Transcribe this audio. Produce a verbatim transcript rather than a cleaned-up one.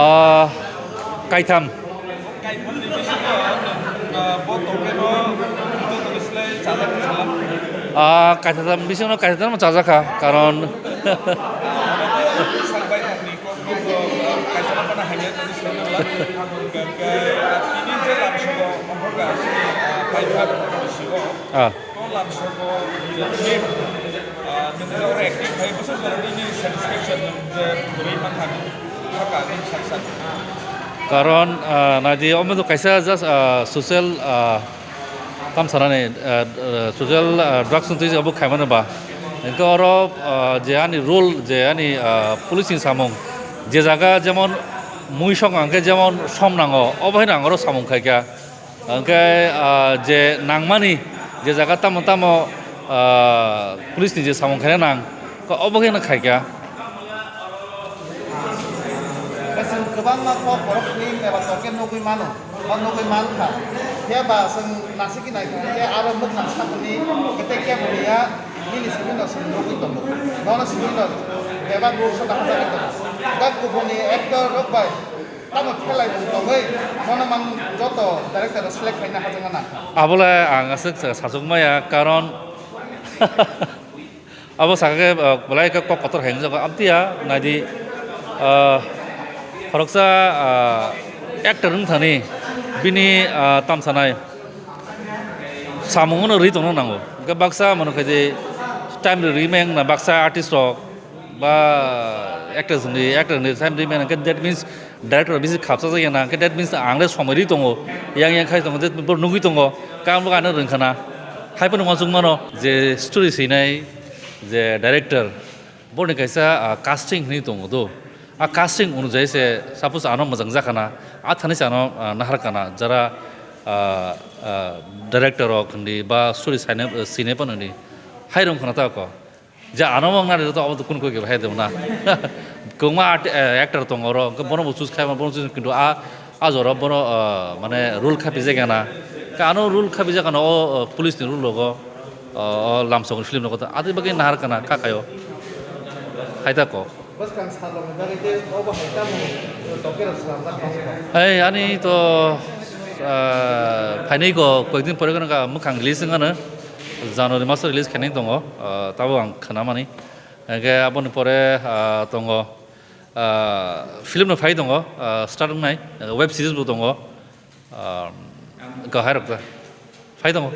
Ah, kaitham. Kaitham ni bisingo, ah, bo tongkhe no jotoni slai chajak salam. Ah, kaitham bisingo kaitham chajak kha, karon Salbai thangni kok kok, ah, kaisa no phano hamya tongwi slai nang la. Hwnkhe, ah, tini je lamsogo, omoga aswkni, ah, kaitham bisingo. Ah. Ko lamsogo je film, ah, nwng je oro acting khai bwswk jora nini satisfaction nwng je kwrwi mankha, nwng saka nwng sak sak. Karon, ah, naidi omo to kaisa just, ah, social, ah, tam sanani, ah, ah, social, ah, drugs wngtwi abo khaimani ba. Hwnkhe oro, ah, je ani role, je ani, ah, police ni samung, je jaga jemon mui song hwnkhe jemon som nango, obo haino ang oro samung khaikha. Hwnkhe, ah, je nangmani, je jaga tamo tamo, ah, police ni je samung khaina nang, ko obo khe no khaikha. Chwng kwbangma kok borok ni eba tokhe nugwi mano, ba nugwi mankha. Phiya ba chwng nasikhe naikha khe aro mwkhang sakni kete kebo ya nini simi no chwng nugwi tongo. Nono simi no bebak role so nahajagwi tongo. Da kubuni actor rok bai Tamo khelai bo tongwi, bono mang joto director rok select khaina hajangna nang. Abole ang aswk sa-, sachukmaya, karon abo sakha khe, uh, belai khe kok kotor hai wngjago. Amtwiya naidi, uh, khoroksa, uh, actor wng thani bini, uh, tamsanai samung no rwi tongna nango. Hwnkhe baksa mano khaidi time rwi meng na baksa artist rok ba actress ni, actor ni time rwi meng na, that means director bisi khapsa jaya na, that means ang le somoi rwi tongo, yang yang khai tongo, je bo nugwi tongo, kang bo ano rwngkhana. Hai phano uansuk mano je story swinai je director, boni kaisa, ah, casting hinwi tongo do. A casting onujai se suppose ano mwjang jakhana, a thani se ano, ah, nahar kana, jara, ah, ah, director rok hindi ba story sainai, swinai phano hindi. Hai rwngkhana ta ko. Je ano wng nari to abo to kun koi ke bahai de na. Kwbangma art-, eh, actor tongo oro, hwnkhe bono bo choose khai ma, bono choose kintu a, a jora bono, eh, mane role khapi jagana. Ka ano role khapi jagana o, eh, police ni role logo, eh, o lamsong film logo to. Adi bagwi nahar kana ka kayo. Hai ta ko. Bwskang salrokni bagwi tei obo hai tamo tongkhe rok swnamjak tongkha? Ei, ani to, ah, phainai ko koyekdin pore gana ka mwkhang release wngano. January maso release khainai tongo, ah, tabo ang khnamani. Hingke aboni pore, ah, tongo, ah, film no phai tongo, ah, start wngnai, ah, web series bo tongo. Ah, kahai rok ta. Phai tongo.